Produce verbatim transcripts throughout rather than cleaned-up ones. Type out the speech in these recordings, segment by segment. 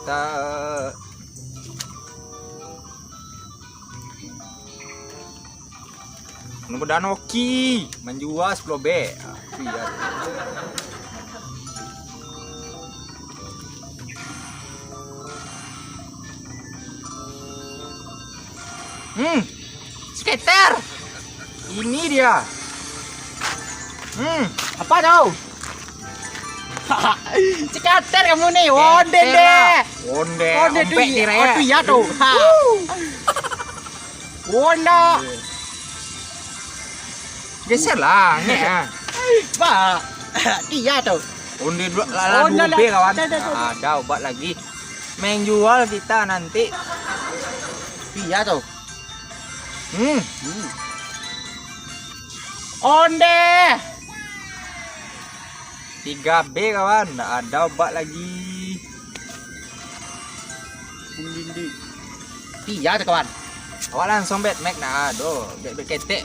Ta-, Mudah-mudahan oki, manjua sapuluah bek. Ah, itu iya. Hmm, scatter. Ini dia. Hmm, apa tau? Scatter kamu ni, onde deh. Onde, onde tu iya, oh, tu iya tu. Ha. Onde. Geser lah, ngek ah. Ba, iya tu. Onde dua, lah, lah, onde dua lah. Be, kawan. Ada, ada, ada. Ada obat lagi. Main jual kita nanti. Iya tu. Hmm. Hmm. Onde. Tiga B, kawan. Ndak ada obat lagi. Iya tu, kawan. Awak langsung bet Max, nah, doh, bet, bet ketek.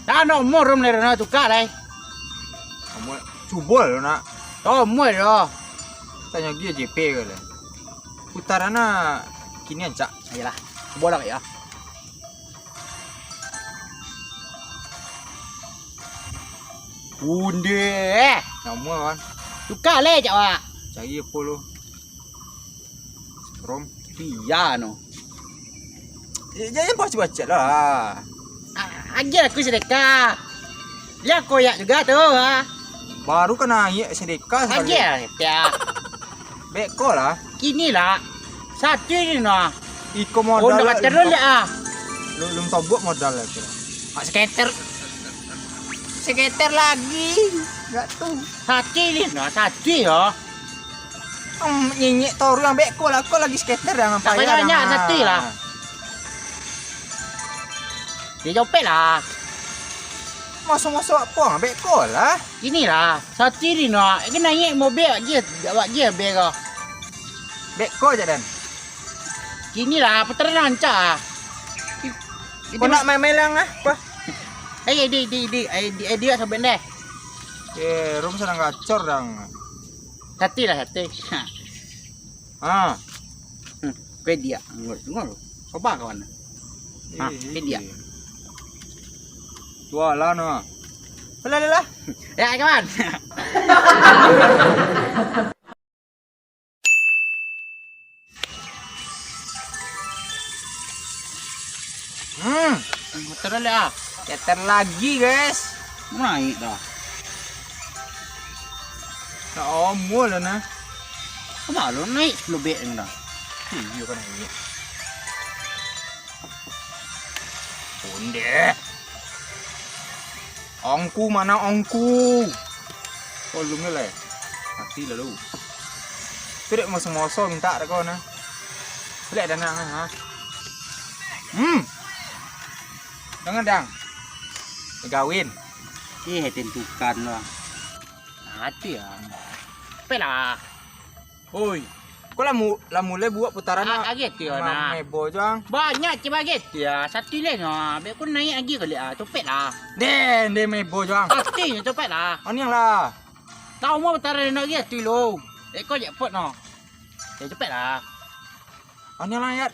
Dah, nomor rom lero nak tukar lai. Nomor, cubo lo nak. Nomor lo. Tanyo G J P ke le. Putaran nak kini ancak. Ayolah, cubo lah ya. Onde. Nomor, kawan. Tukar lai cak awak. Cari apo lo? Rom. Iya no. Eh, jangan baca-baca lah. Ah, agiah aku sedekah. Lah koyak juga tu, ha. Baru ka naiak sedekah sakali. Agiah lah sedekah. Beko lah. Kini lah. Satu ni nah. Iko modal. Oh, nak lah, terus lah, ah. Lu, lu tobuak modal lah kira. Pak scatter. Scatter lagi. Enggak tu. Satu ni nah, satu ya. Hmm, nyinyik toru yang beko lah. Kau lagi scatter dah, ngapain? Tak payah dah, banyak, satu lah. Dia copet lah. Maso-maso apo, beko lah. Inilah, satu ni nak. Kan naik mobil, dia, awak dia beko. Beko je, Dan. Inilah, putaran rancak. Kau nak main-main lang ah? Apa? Eh, di, di, di, eh, di, eh, dia sampai deh. Eh, rom sedang gacor, dang. Satu lah, satu. Ha. Ah. Hmm, kue dia. Ngol, ngol. Coba kawan. Ha, eh, kue dia. Eh. Jualan ah. Lah, lah, lah. Ya, kawan. Hmm, muter lah. Keter lagi, guys. Naik dah. Tak omol lah nah. Kemana naik sepuluh bek ni dah? Iya kan naik. Onde. Ongku, mana ongku? Oh, lu ngeleh. Mati lalu. Tu dek moso-moso minta dek kau nah. Belek dah nak, ha. Hmm. Jangan, dang. Gawin. Eh, tentukan lah. Mati ya. Pelah. Oi, kau lah mu-, lah mulai buek putaran ah, lah. Agiah tu, ma-, nah. Mebo jo ang. Banyak cik bagiah tu ya. Satu leh no. Bek kau naik agiah kali ah. Copet lah. Deh, deh mebo jo ang. Pasti nyo copet lah. Aniang lah. Kau mau putaran nak agiah tu lo. Bek kau jackpot no. Ya copet lah. Aniang lah, Yat.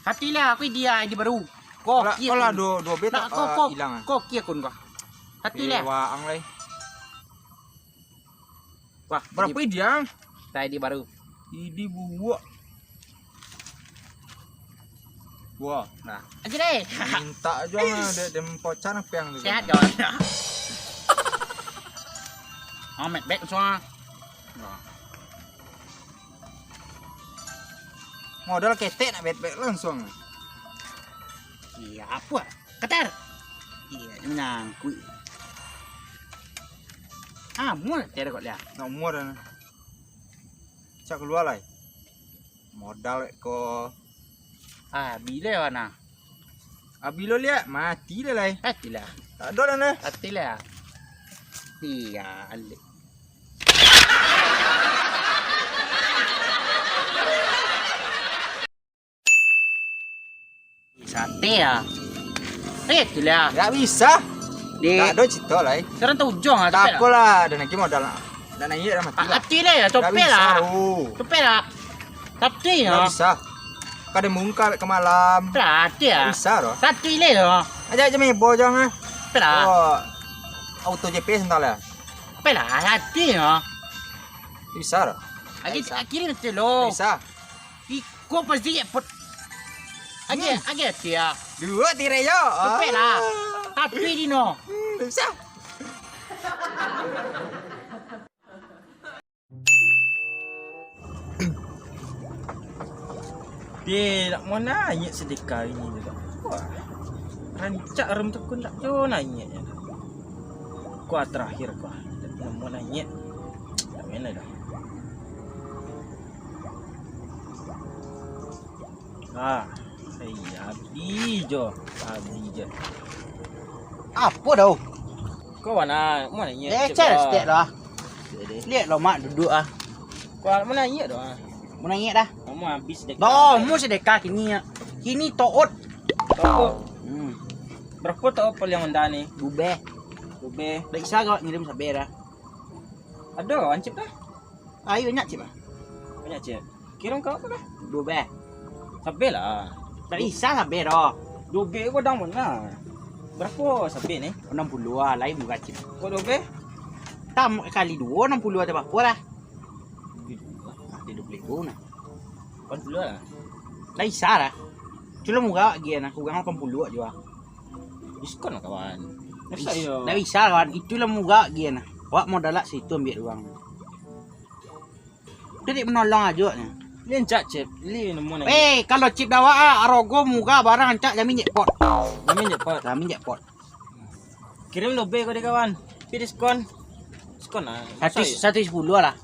Satu leh, aku dia, dia baru. Kau lah, kau lah dua, dua bet tak, kau, ah, kau hilang ah. Kau kia kun kau. Satu leh. Dewa ang lai. Wah, berapa ini, dia? Tadi baru. Ini buak. Wah. Nah. Aja deh. Minta aja lah, dek, dek pocan apa yang sehat, kawan. Amat baik semua. Nah. Modal ketek nak bet-bet langsung. Iya, apa? Keter. Iya, nyangkut. Ah, muat tiada kok dia. Nak muat dah. Cak keluar lai. Modal ko. Ah, bila mana? Ah, bilo liak, mati lah lai. Mati lah. Tak ada dah nah. Mati lah. Iya, alik. Sate ya. Eh, tu lah. Tak bisa. Di tak ada cerita lai. Sekarang tak ujung ah, tak apalah, ada lagi modal lah. Nak naiak dah mati lah. Mati lah, Ndak copek bisa lah. Doh. Copek lah. Satu Ndak ya. Bisa. Kadang mungkal ka malam. Berarti ya. Ndak bisa doh. Satu ile doh. Ajak je mebo jangan. Copek lah. Oh. Auto J P S entah lah. Copek lah, satu ya. Ndak bisa doh. Lagi Ndak bisa. Akhirnya mesti lo. Ndak bisa. Iko pasti jackpot. Agi, Hmm. agi hati ya. Dua tirai yo. Copek lah. Ah. Tapi di no. Hmm, ndak bisa. Deh, nak mau naiak sadekah ini juga. Wah, rancak rum tu kun tak jo naiak. Kuah terakhir kuah. Nak mau naiak. Tak main lah dah. Ah, iya, abih jo. Abih jo. Apo dah? Kau mana? Mana naiak? Leceh stek lah. Liek lo mak duduk ah. Kau mana naiak doh? Mau naiak dah. Kamu habis dek. Doh, mu sedekah kini ya. Kini toot. Toot. Hmm. Berapa toot paling rendah ni? Dubeh. Dubeh. Dak bisa kau ngirim sabe dah. Ada kawan cip dah. Ayo nyak cip ah. Banyak cip. Kirim kau apa dah? Dua beh. Sabe lah. Tak bisa sabe doh. Dua beh kau dah mana? Berapa sabe ni? Enam puluh ah, lain murah cip. Kau dua beh? Tam kali dua enam puluh ada berapa lah? Mati dua puluh ribu nah. Lapan puluh lah. Lah bisa lah. Cuma murah lagi nah, kurang lapan puluh aja lah. Diskon lah kawan. Masa Is- iyo? Dah bisa kawan, itulah murah lagi nah. Awak modal lah situ ambil uang. Jadi menolong aja nya. Li encak cep, li nemu nang. Eh, kalau cip dawak ah, arogo murah barang encak jamin jackpot. Jamin jackpot. Jamin jackpot. Kirim lobe kau deh kawan. Tapi diskon. Diskon lah. Satu, satu sepuluh lah.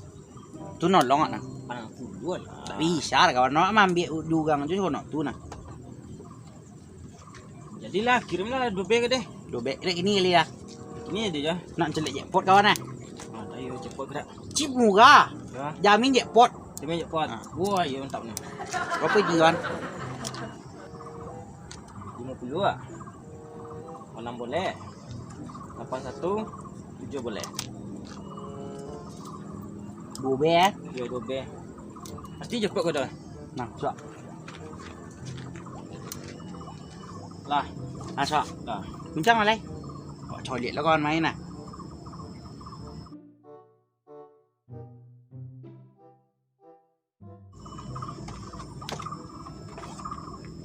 Tu nolong nak. Ah, puluh lah. Tapi isar kawan nak mambiak urang tu sono tu nah. Jadilah, kirimlah dua beg deh. Dua beg dek ini kali ya. Ini aja ya. Nak celek jackpot kawan eh. Ah, ayo jackpot gerak. Cip murah. Ya. Jamin jackpot. Jamin jackpot. Ah. Wah, iya mantap nih. Berapa itu kawan? Lima puluh ah. Enam boleh. Lapan satu, tujuh boleh. Dua beg eh. Iya, dua beg. Pasti jackpot kau dah. Nah, suap. Lah. Nah, suap. Lah. Kuncang lah lai. Awak coliak lah kawan main nah.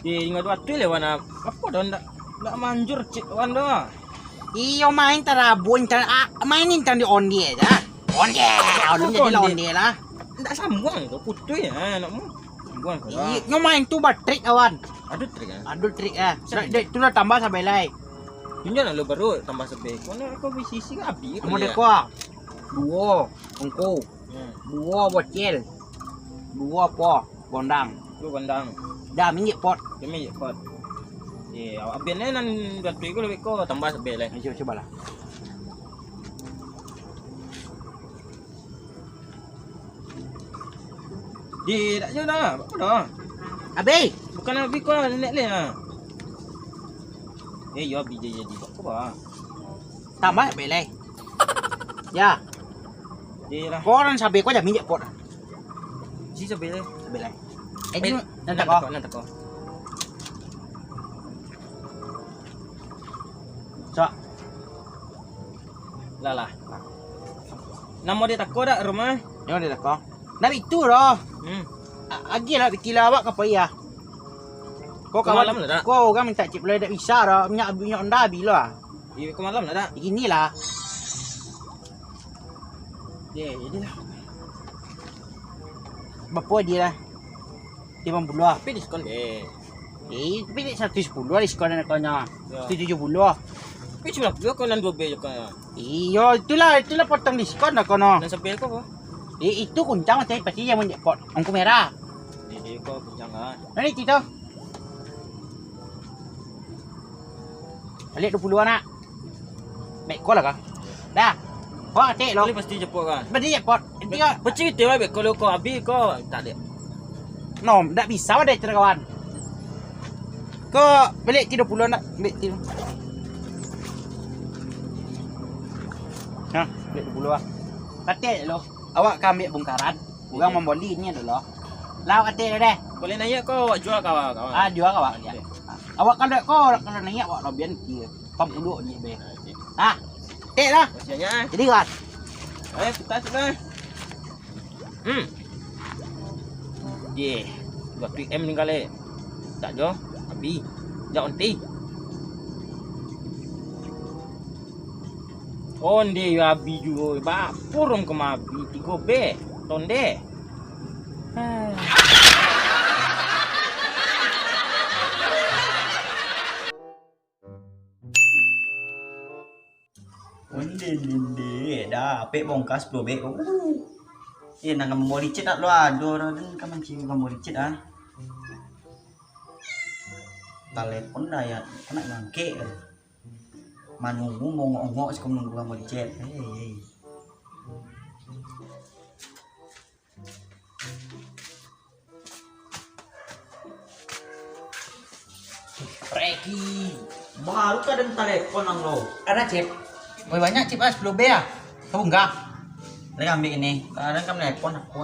Eh, ingat waktu lewat nak. Apa dah ndak, ndak manjur cik wan dah. Iyo main tarabun, tar, ah, main intan di onde aja. Onde, alun jadi lah onde lah. Ndak sambung tu, putus ya anakmu. Sambung kau lah. Iyo, nyo main tu batrik kawan. Ada trik ah. Ada trik ah. Dek, dek, itulah tambah sampai lai. Tunjuk nak lu baru tambah sampai. Kau nak kau bisi isi habis. Kamu dek kau. Duo, engko. Hmm. Duo bocil. Duo po, gondang. Duo gondang. Dah minjek pot. Dah minjek pot. Eh, awak abin ni nan bantu iko lebih ko tambah sabeh lah. Cuba, cubalah. Di, tak jauh dah. Apa dah? Abih. Bukan abih ko nenek leh ah. Eh, yo abih je jadi. Apa? Tambah abih leh. Ya. Iyalah. Kau orang sabe kau jamin je pot. Si sabe leh. Sabe leh. Eh, nanti kau, nanti kau. Sok. Lah lah. Namo dia tako dak rumah? Namo dia tako. Ndak itu doh. Hmm. Agi lah pikir lah awak ka pai ah. Kau kawan malam lah dak? Kau orang minta cip lah dak bisa doh. Minyak minyak onda bilo ah. Iya, kau malam lah dak? Gini lah. Ye, jadi lah. Bapo dia lah? Lima puluh ah. Tapi diskon deh. Eh, tapi ni satu sepuluh diskon nak kau nya. Ya. Satu tujuh puluh. Tapi cuma dua kau nan dua B je kau. Iyo, itulah, itulah potong diskon dah kau no. Nan sampai kau apa? Eh, itu kuncang tapi pasti yang menjepot. Angku merah. Jadi kau kuncang kan. Nanti itu. Balik dua puluh anak. Baik kau lah kau. Dah. Kau atik lo. Kali pasti jepot kan. Pasti jepot. Inti kau. Pasti itu lah baik kalau kau habis kau tak ada. No, tak bisa ada cerita kawan. Kau balik tiga puluh nak. Balik tiga. Ha, balik dua puluh lah. Katik lo, awak ka ambiak bongkaran, urang mamboli ni dulu. Lah, awak katik deh. Boleh naiak ko, awak jua ka awak, ka awak? Ah, jua ka awak, ya. Oke. Awak kalau ko, kalau naiak awak lobian kira, pam puluah ni be. Oke. Ah, katik lah. Kasiannya. Jadi kan. Eh, kita sudah. Hmm. Ye, dua P M ni kali. Tak jo, abi. Jak onti. Onde yo abi juo, bapur om kama abi, tigo be, tonde. Onde, onde, dah, apek bongkar sapuluah bek ko. Uh. Eh, nan ka mamboli cet nak lo ado, dah, den ka mancing ka mamboli cet, ah. Talepon dah, ya, kena ngangkek, eh. Manunggu, mongok-ongok, siko manunggu ka mamboli cet. Hei, hei. Reki, baru ka den talepon ang lo. Ada, Cip. Woi, banyak, Cip, ah, sapuluah be, ah. Kabunggah. Lagi ambil ini. Kadang kan telepon aku.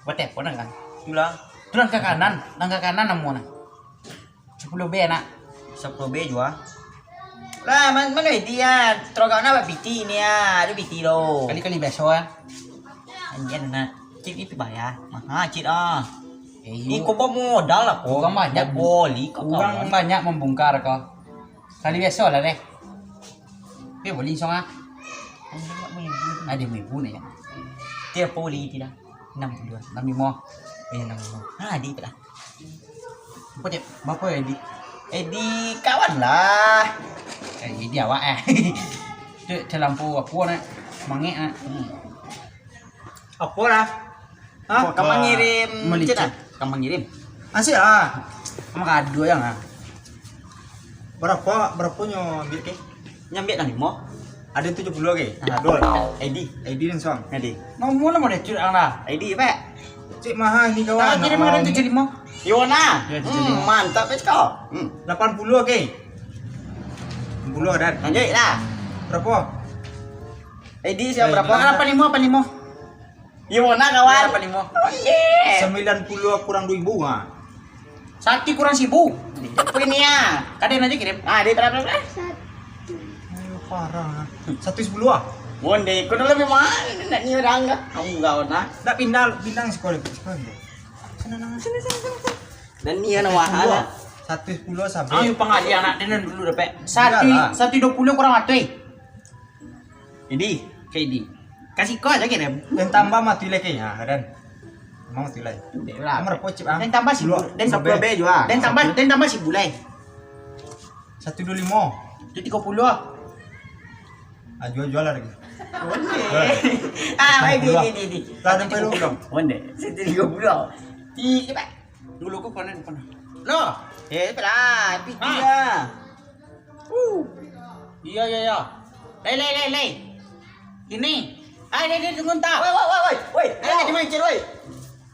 Buat telepon kan? Tulang. Tulang ke kanan, tulang ke kanan namu nah. Sapuluah be, nak. Sapuluah be jua. Lah, man-, mano dia? Terogak nak buat piti ni, ah. Ada piti tu. Kali-kali biasa, ah. Anjian, nak. Cik itu bayar. Mahal, cik, ah. Eh, iko bamodal lah, ko. Urang banyak. Boli ko, urang kawan. Banyak mambungkar ko. Kali biasa lah, deh. Tapi boli song, ah. Ada ibu ni, ya. Tiap boli tidak. Enam puluh dua. Enam lima. Eh, enam lima. Ha, di lah. Apa, Cep? Apa, Edi? Edi kawan lah. Eh, Edi awak, eh. Cek, cek lampu apa nak? Mangek nak. Hmm. Apa lah? Ha? Apa, ka mangirim, Cep, ah? Ka mangirim. Asik lah. Sama kado yang ah. Berapa, berapa nyo ambil ke? Nyambiak nan limo. Ada tujuh puluh lagi. Ah. Dol. Edi. Edi dan suang. Edi. Nomor lah mau dicuri ang lah. Edi, Pak. Cik mahal ni kawan. Tak, kirim ada tujuh lima. Yona. Ya, tujuh lima. Hmm, mantap, Pak, kau. Hmm. Lapan puluh lagi. Enam puluh ada. Lanjut lah. Berapa? Edi siapa berapa? Lapan lima, lapan lima. Iyo, nak kawan. Lapan limo. Oh, yeah. Sembilan puluh kurang dua ribu, ha. Satu kurang sibu. Apa ini, ya? Kaden aja kirim. Ah, dia berapa, berapa? Ayo, parah. Satu sepuluh, ah. Bonde, kau dah lebih mahal, nak ni orang dah. Kamu gak, nah. Nak pindah, pindah sekolah, sekolah dia. Sana, sana, sana, sana, sana. Dan ni yang mahal, ah. Satu sepuluh sampai. Ayo, pangalian anak dia dulu dapat. Satu, iyalah. Satu dua puluh kurang satu, eh. Edi, ka Edi. Kasih kau aja kirim. Den tambah mati lagi, ha, kaden. Memang mati lagi. Dek lah. Nomor apa, Cip, ah? Den tambah sibu. Dua. Den sepuluh be jua. Den tambah, den tambah sibu lai. Satu dua limo. Tu tiga puluh. Ah, jual, jual lah lagi. Boleh. Jual. Ah, baik, di, di, di, di. Lah, sampai lu. Boleh. Satu tiga puluh. Di, cepat. Dulu kau konen, konen. Loh. Eh, cepat lah. Piti lah. Uh. Iya, iya, iya. Lai, lai, lai, lai. Kini. Ai, lai, lai, tunggu entah. Woi, woi, woi, woi. Woi, lai, lai, lai, lai.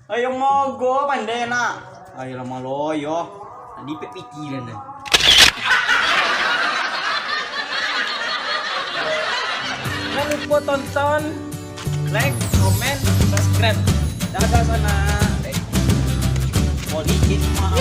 Ayo mogo pandai nak. Ayo lama lo yo. Di pek piti dan dah. Jangan lupa tonton, like, komen, subscribe. Dadah sana. Politik mah.